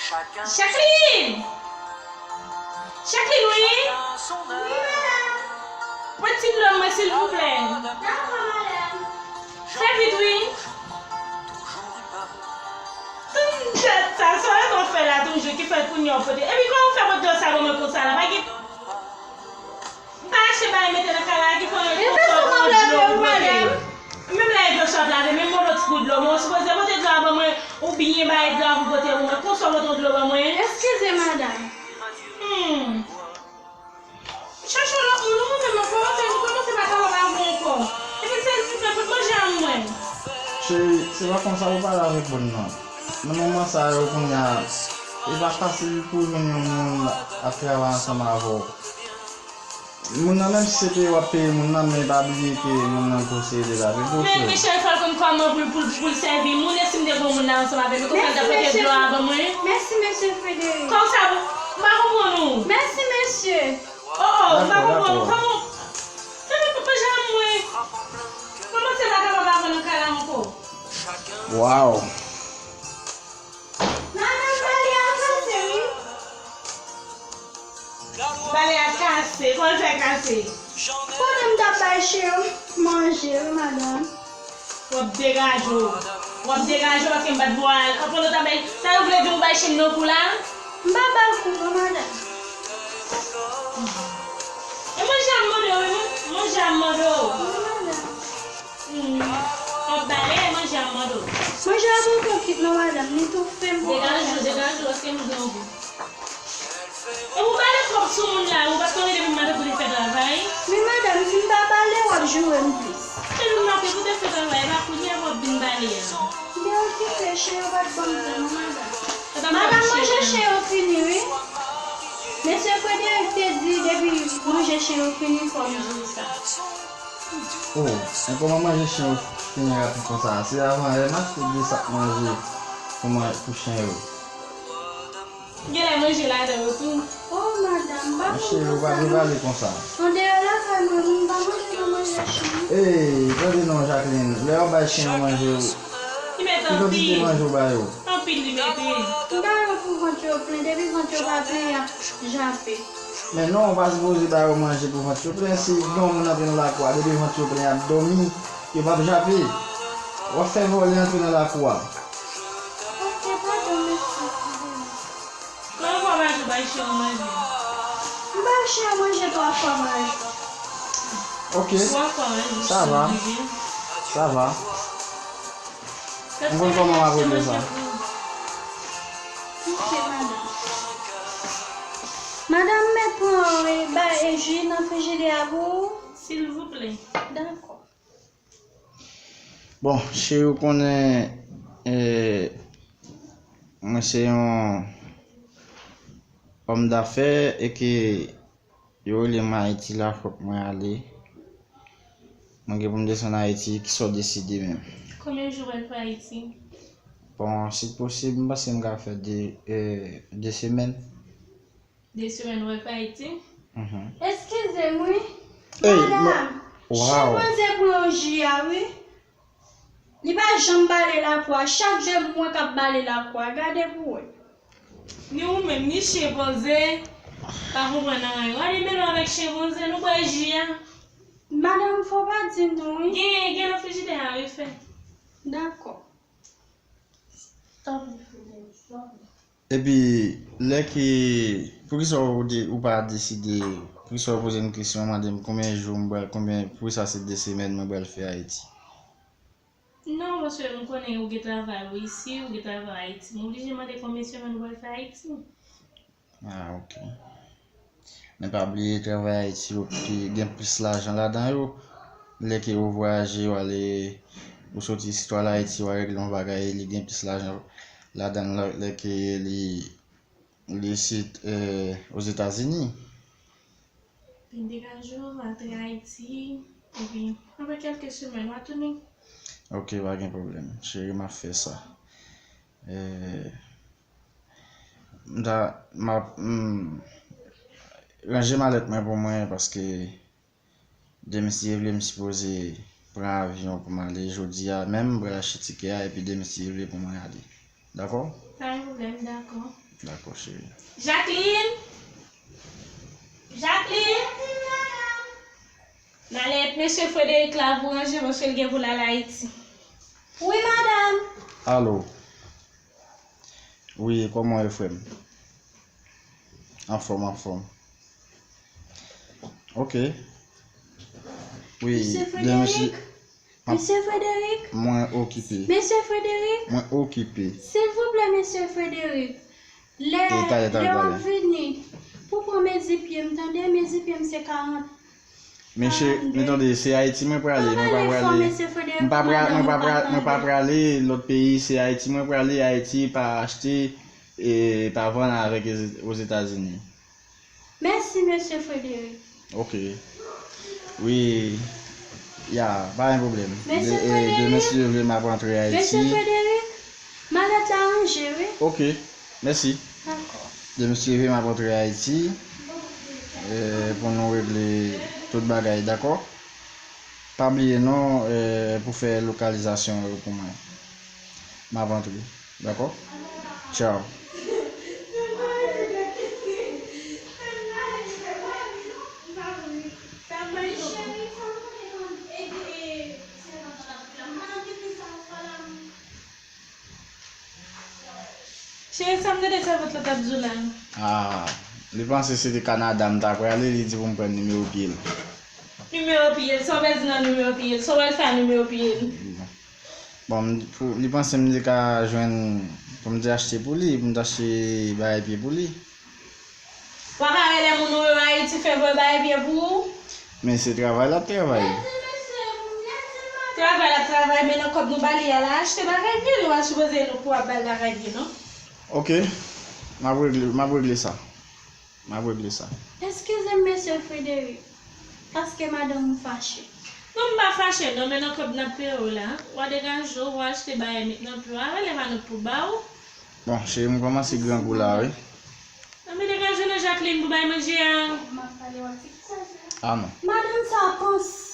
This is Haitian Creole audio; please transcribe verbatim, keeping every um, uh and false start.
Jacqueline! Jacqueline, wi! Wi, madanm. Pran ti dlo mwen, silvouplè. Dakò, madanm. Fè vit, wi. Tout tèt sa, sa w ap fè la toujou, ki fè kounye a w pote. Epi kòman w fè pote dlo sa ban mwen konsa la? Pa gen M pa achte bagay mete nan kay la ki fè yon konsa w pran dlo pou pote. Menm lè e dlo sa w ap lave, menm yon lòt ti gout dlo, men w sipoze pote dlo a ban mwen, ou byen bay dlo a pou pote pou mwen. Konsa w pote yon dlo ban mwen. Eskize, madanm. Hmm. Chache yon lòt moun, ou menm ankò, ou kòmanse pa kapab avè ankò. Epi se li ki fè pot manje a mwen. Cheri, se pa konsa pou pale avèk moun nan. Nan moman sa yo kounye a, e pa fasil pou jwenn yon moun ap travay ansanm avè w. Moun nan, menm si se peye w ap peye moun nan, men pa bliye ke moun nan tou se de lavi pou Men, men cheri, fò l konn kòman pou l, pou l, pou l sèvi moun, e si m te gen yon moun la ansanm avè m, konsa l t ap pote dlo a ban mwen? Mèsi, mesye Frederic. Kòm sa, m pa konprann ou. Mèsi, mesye. Oh, oh, m pa konprann ou. Kòman? Fè m pa jan mwen. Kòman se pa kapab avan nan kay la ankò? Waw. Madanm, bale a kase, wi. Bale a kase, kòman l fè kase? Pandan m t ap bay chen yo manje, wi, madanm. W ap degaje w. W ap degaje w paske m pa t vle w al. Pandan w t ap bay, sa yo vle di w bay chen nan kou la? M pa ba l kou non, madanm. E manje a m mande w, wi, manje a m mande w. Wi, madanm. Hmm. W ap bale, manje a m mande w. Manje a poko kit non, madanm, li toufe m poko. Degaje w, degaje w, paske m gen yon gou. E ou bale twòp sou moun la, ou pa t konnen depi m maten pou te fè travay? Men madanm, si m pa bale, w ap joure m plis. Depi m maten pou te fè travay, e pa kounye a w ap vin bale a. Byen okipe, chen yo pa t ban m tan non, madanm. Madanm, manje chen yo fini, wi. Mesye Frederic te di depi manje chen yo fini, fò m di w sa. Oh, men kòman manje chen yo fini rapid konsa? Se avan yè m achte de sak manje pou man-, pou chen yo. Genlè manje ladan yo tou. Oh, madanm, m pa konn konsa non. Manje yo pa dwe bale konsa. Andeyò lakay mwen, moun pa manje nan manje chen. Ey, tande non, Jacqueline, lè yo bay chen yo manje, ki kantite manje w ba yo? Anpil li mete. M ba yo pou vant yo plen, depi vant yo pa plen, y ap jape. Men non, ou pa sipoze ba yo manje pou vant yo plen. Si gen yon moun antre nan lakou a, depi vant yo plen, y ap dòmi, yo p ap jape. W ap fè vòlè antre nan lakou a. Ok, padon, mesye. Konbyen fwa pa jou bay chen an manje? M bay chen an manje twa fwa pa jou. Ok. Twa fwa pa jou, sa va. Sa va. M konn kòman m ap regle sa. Ok, madanm. Madanm, mèt pran, e, bay, e, ji nan frijidè a pou ou? Silvouplè. Dakò. Bon, cheri, ou konnen, e, mwen se yon òm dafè e ke yo rele m Ayiti la, fòk mwen ale. Mwen gen pou m desann Ayiti, kisa w deside menm? Konbyen jou w pral fè Ayiti? Bon, si posib, m panse m ka fè de, e, de semèn. De semèn w pral fè Ayiti? Mhm. Eskize m, wi. Ey, madanm, waw. Chen manze pou yon ji a, wi. Li pa janm bale lakou a. Chak jou e mwen k ap bale lakou a. Gade pou w wè. Ni ou menm, ni chen panze, pa konprann anyen. Gade, mele w avèk chen panze, nou bwè ji a. Madanm, fò w pa di non, wi. Gen, gen nan frijidè a, refè. Dakò. Tanpri, Frederic, tanpri. Epi, lè ke, poukisa ou de-, ou pa deside, poukisa ou poze m kesyon, mande m konbyen jou m pral, konbyen, poukisa se de semèn mwen pral fè Ayiti? Non, paske m konnen ou gen travay ou isi, ou gen travay Ayiti. M oblije mande konbyen semèn ou pral fè Ayiti. Ah, ok. Men pa bliye, travay Ayiti yo pi gen plis lajan ladan yo. Lè ke ou vwayaje, ou ale, ou soti isit, ou al Ayiti, ou al regle yon bagay, li gen plis lajan ladan l, lè ke li, li isit, eh, Ozetazini. Vin degaje w, antre Ayiti, epi apre kèlke semèn, w a tounen. Ok, pa gen pwoblèm. Cheri, m ap fè sa. Eh, m ta, m ap, m, ranje malèt mwen pou mwen, paske demen, si Dye vle, m sipoze pran avyon pou m ale jodi a menm, m pral achte tikè a, epi demen, si Dye vle, pou mwen ale. Dakò? Pa gen pwoblèm, dakò. Dakò, cheri. Jacqueline? Jacqueline? N ale ret mesye Frederic la pou ranje paske l gen pou l al Ayiti. Wi, madanm. Alo. Wi, kòman w ye, frè m? Anfòm, anfòm. Ok. Wi, Mesye byen, mesye. Frederic? Mesye Frederic? Mwen okipe. Mesye Frederic? Mwen okipe. Silvouplè, mesye Frederic. Lè, E, talè, talè, lè w ap talè. Vini, pou pran mezi pye m, tande, mezi pye m se karant. Mesye, men tande, se Ayiti mwen prale, mwen pa Travay fò, prale. mesye Frederic, Mwen pa prale, madanm mwen pa ou pa prale, mwen pa tande. Prale, lòt peyi se Ayiti mwen prale, Ayiti pa achte e pa vann avèk Ozetazini. Mèsi, mesye Frederic. Ok. Wi. Ya, pa gen pwoblèm. Mesye De- e, Frederic. Demen, si Dye vle, m ap rantre Mesye Ayiti. Frederic, malèt la ranje, wi. Ok. Mèsi. Dakò. Demen, si Dye vle, m ap rantre Ayiti. E, pou nou regle tout bagay, dakò? Pa bliye non, e, pou fè lokalizasyon yo pou mwen. M ap rantre, dakò? Tchao. Cheri, sa m tande sèvant la t ap di w la? Ah, li panse se te Kanada m ta prale, li di pou m pran nimewo pye l. Nimewo pye l, sa w pral di nan nimewo pye l? Sa w pral fè a nimewo pye l? Bon, m- pou, li panse m te ka jwenn, pou m te achte pou li, pou m te achte bagay pye pou li. W ap avè lè moun ou yo Ayiti fè vre bagay pye pou ou? Men se travay l ap travay. Travay l ap travay, men nan kòb nou ba li a la achte bagay pye l, ou pa sipoze nou pou ap ba l bagay pye non. Ok, m ap regle, m ap regle sa. M ap regle sa. Eskize m, mesye Frederic, paske madanm ou fache. Non, m pa fache non, men nan kòb n ap peye w la, w a degaje w, w a achte bagay met nan pye w, avè lè pa nou pou ba w. Bon, cheri, m kòmanse grangou la, wi. Nan men degaje nan Jacqueline pou bay manje a. Ah non. Madanm sa panse